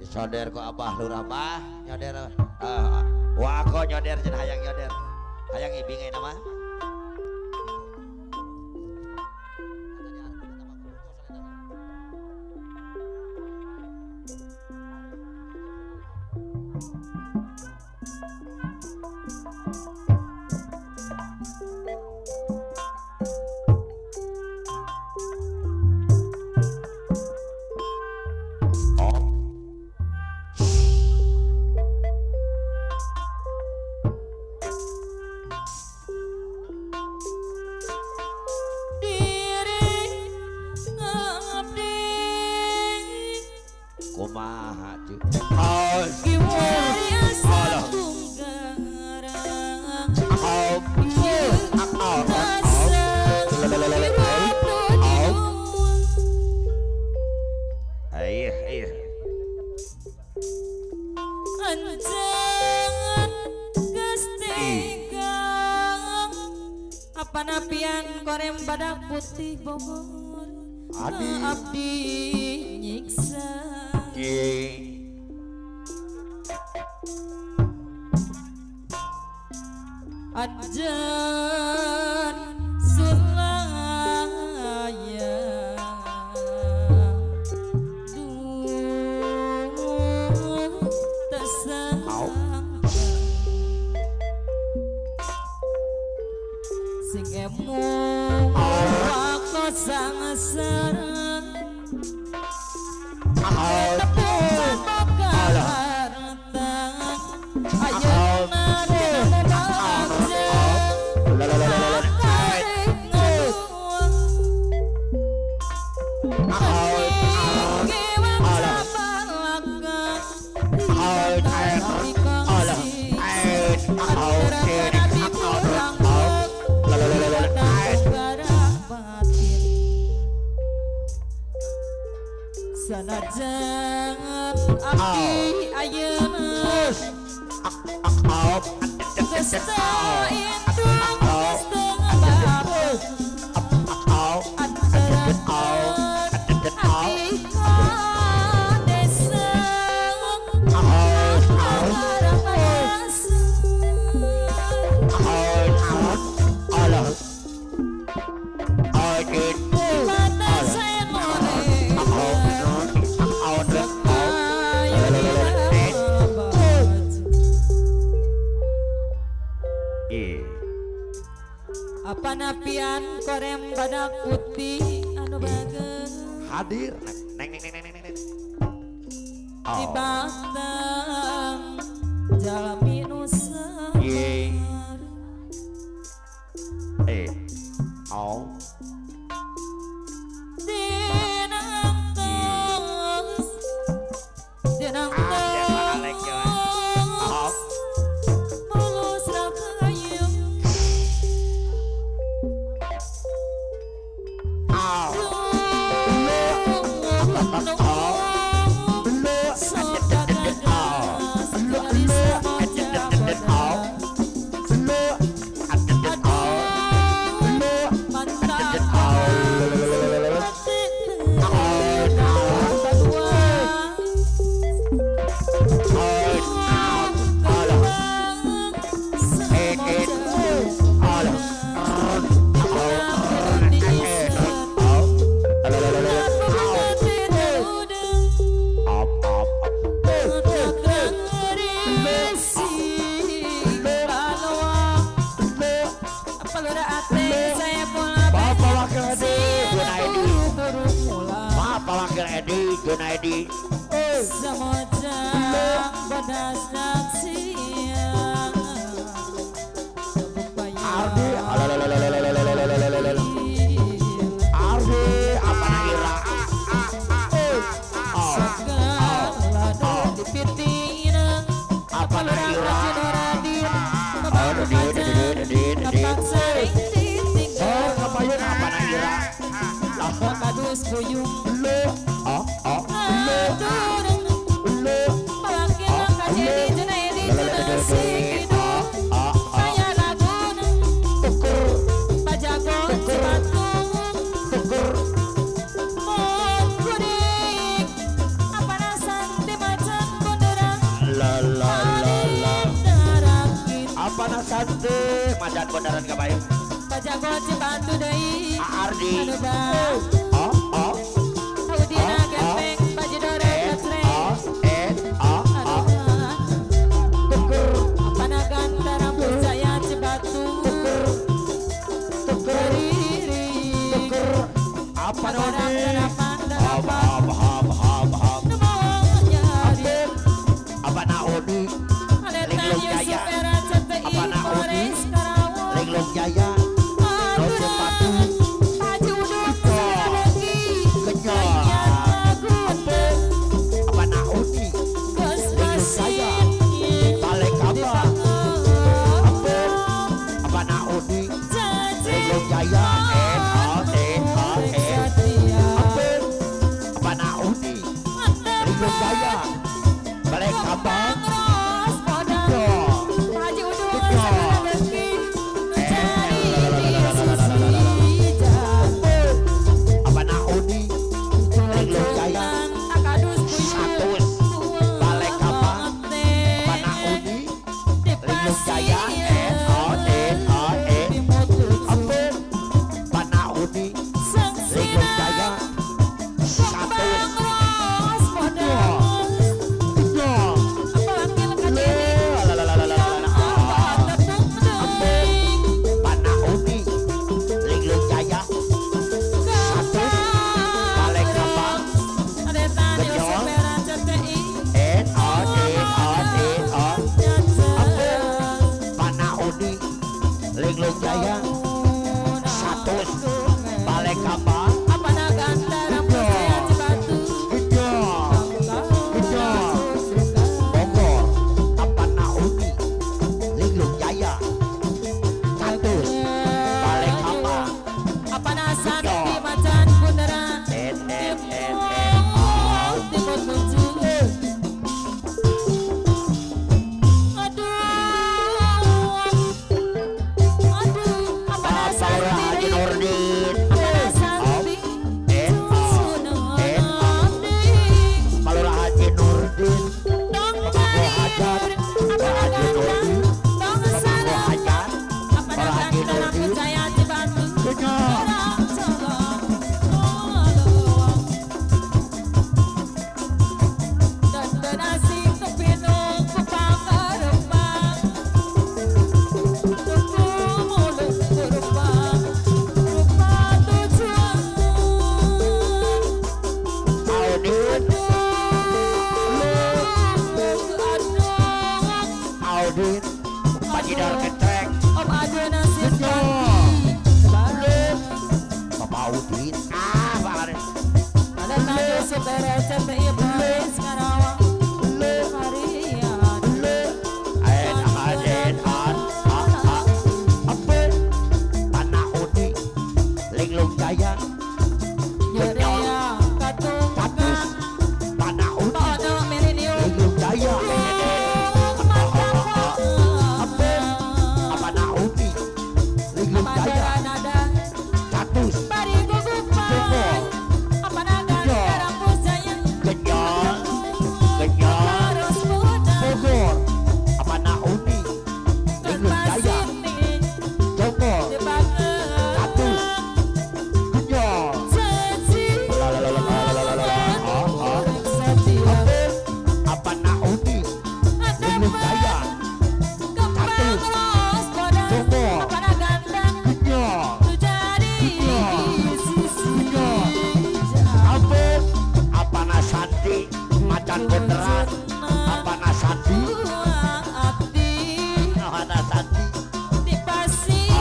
Disoder ku Abah Lurah Bah nyoder wako nyoder cenah hayang nyoder. Hayang ibing ayeuna mah. Kumaha cuy. Apa napian korem badak putih Bogor abdi nyiksa. Ajan sulaya duh tersangka sing emu wako sangsara sanajan abdi ayeuna geus teu indung geus teu bapak antarakeun abdi ka desa apa napian korem badak putih anu bager hadir neng neng neng neng neng di batang jalmi nu sabar oh dinangtos dinangtos mulus rahayu. Junaidi semojang bodas siang Ardi Ardi apa naira segala dipitina apa naira apa naira kadus buyung Santi macan beneran kabayu Pajago Cibatu deui Ardi anu ba O O Udina gepeng Pajidore Ketreng O N O O Tuker Apana gantara Jaya Cibatu Tuker Tuker Tuker apa noni Hab hab hab hab hab Apa naoni Linglung Jaya Apa naoni Linglung Jaya Cibatu Apa naoni Linglung Jaya Balekaba Apa naoni Linglung Jaya N O N O N Apa naoni Linglung Jaya Balekaba Linglung Jaya 100 Balekaba Apana gantara Jaya Cibatu Bogor Apana Uni Linglung Jaya 100 Balekaba Apana Santi Macan Bundaran N N N N Timur Tujuh Pajidor Ketrek Om Adona Sirkati Bapak Udin ah Pak Aris Ada Tado Supera CPI Paris Karawang Harian N A N A A A Apa Tanah Udi Linglung Jaya Yeria Katung Katus Tanah Udi Ono Milenium Linglung Jaya Macan beneran Apana Santi Apana Santi di pasir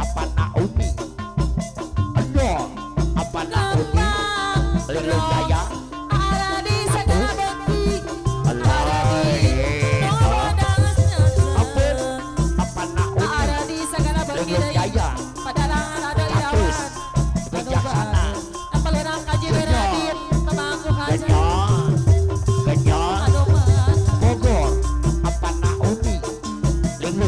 Apana Uni Apana Uni Linglung Jaya Bogor, Apana Uni, Linglung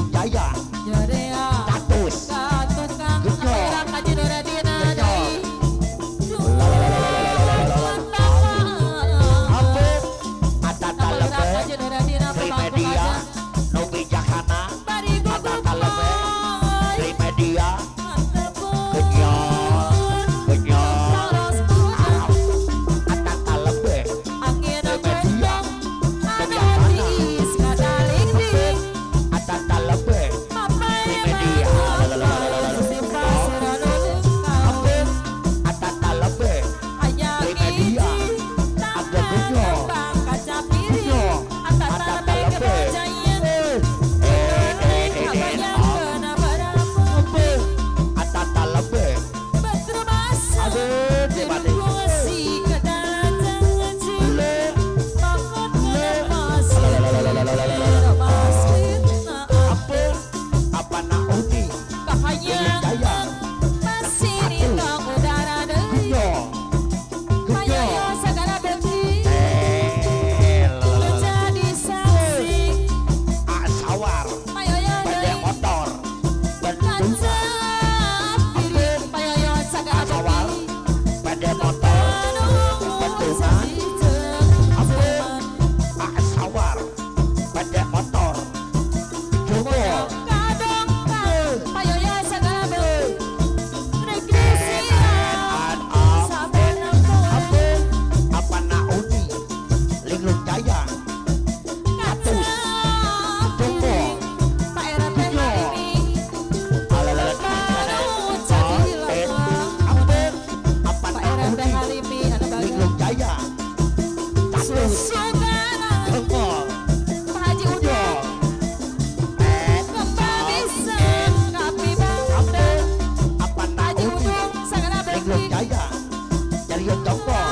Tongkol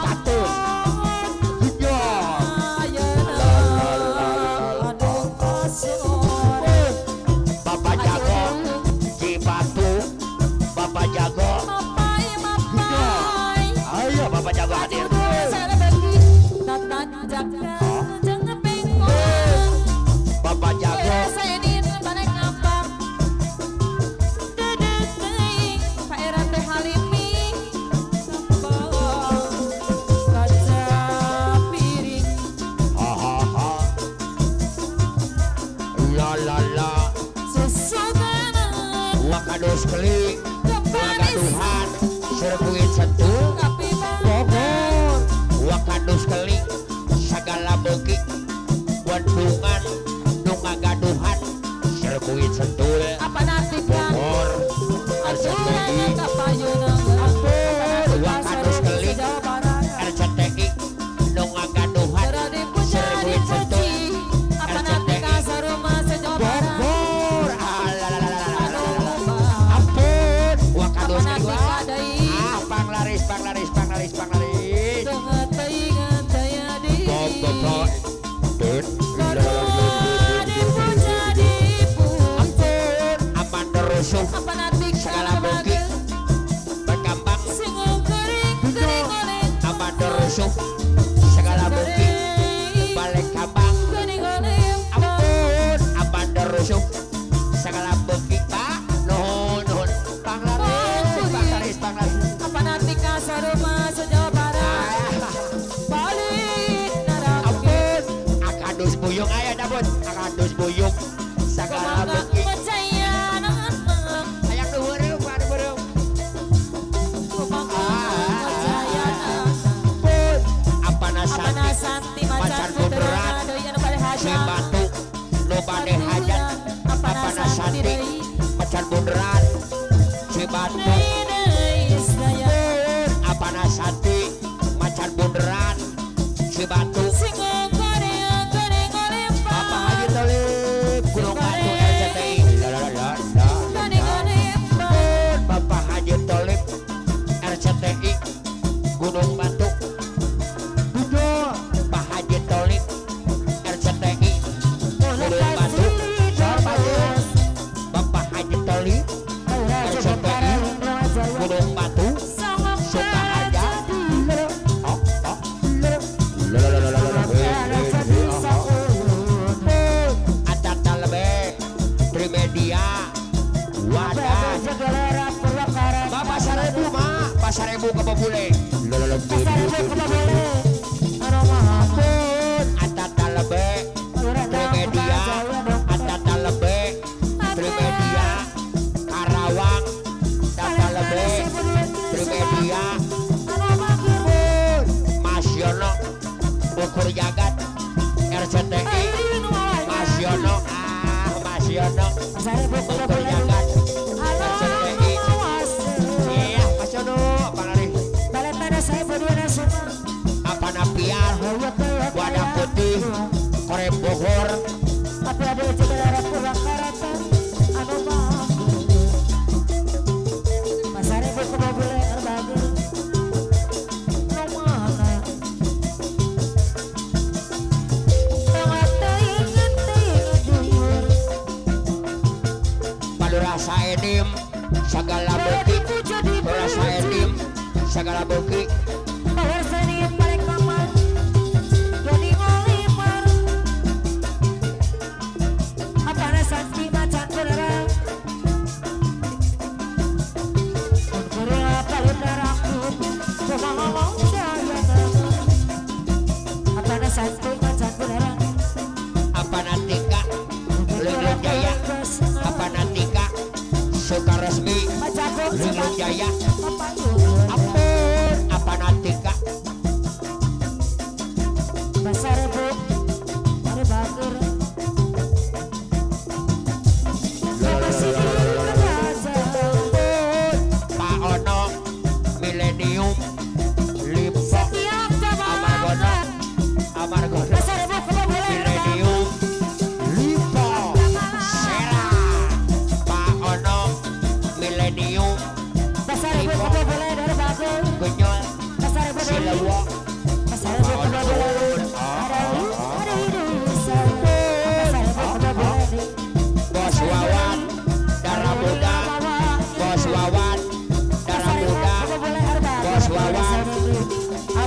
Tatung Genjol Bapak Jago Cibatu Bapak Jago Genjol. Ayo Bapak Jago hadir. Bapak Jago Wakadus keling Wakaduhan Sirkuit Sentul Bogor. Wakadus keling segala beuki Bendungan nu ngagaduhan Sirkuit Sentul Bogor RCTI. Wakadus keling RCTI nu ngagaduhan Sirkuit Sentul RCTI Bogor. Ah, panglaris, panglaris, panglaris, panglaris. Ampun, aman terusuh, segala bukit berkambang. Aman terusuh, segala bukit balik kambang. Ampun, aman terusuh, segala bukit Pak. Nuhun, nuhun, panglaris, panglaris, panglaris. Ampun, akadus buyung aya dabun, akadus buyung segala bukit. Hayang nu heureum, anu heureum. Ampun, apana santi macan bunderan Cibatu nu bade hajat. Apana santi macan bunderan Cibatu. Apana santi macan bunderan Cibatu. Bapak Haji Tolib Gunung Batu RCTI. Bapak Haji Tolib RCTI Gunung Batu. Pak Haji Tolib RCTI Gunung Batu. Bapak Haji Tolib RCTI Gunung Batu. Suka aja. Atata lebek Trimedia Wadah. Bapak 1000 mak, Pak 1000 kebobule. Ampun, Atata lebek Trimedia, Atata lebek Trimedia Karawang, Tata lebek Trimedia. Mas Yono Ukur Jagat RCTI. Mas Yono, ah Mas Yono Ukur Jagat RCTI. Iya Mas Yono, panglaris. Apana piar Wadah putih Korem Bogor. Rasa enim segala bukti, rasa enim segala bukti. Apanatika Linglung Jaya, Apanatika Sukaresmi Linglung Jaya. Ampun, Apanatika Pak Ono Milenium Lipo Amargono, Amargono Milenium Lipo Sera. Pak Ono Milenium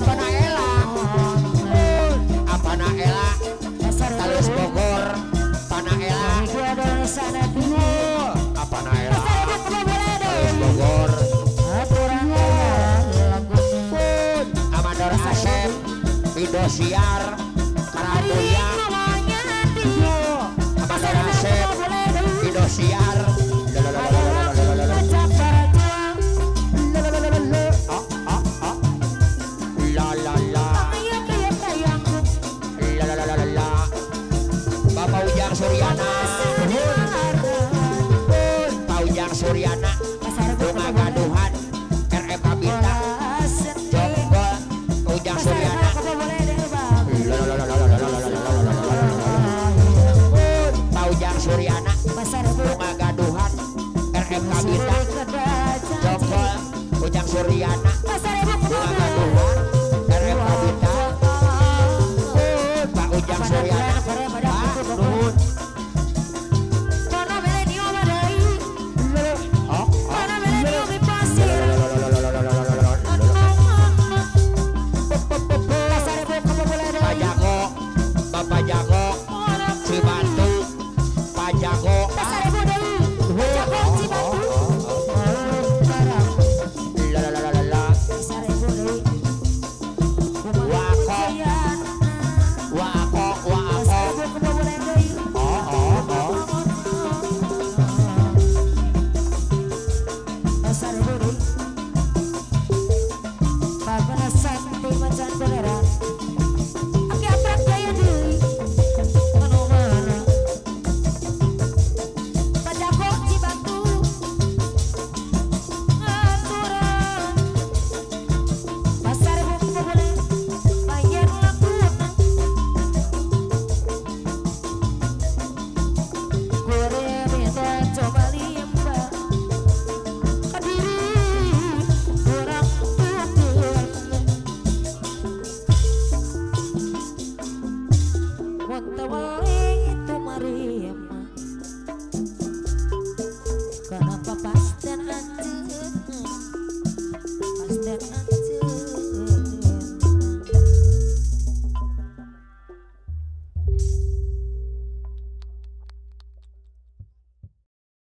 Apa naela? Apa naela? Talus Bogor, Panaela. Apa naela? Talus Bogor. Amador Asep, Indosiar, Karatuya. Amador Asep, Indosiar.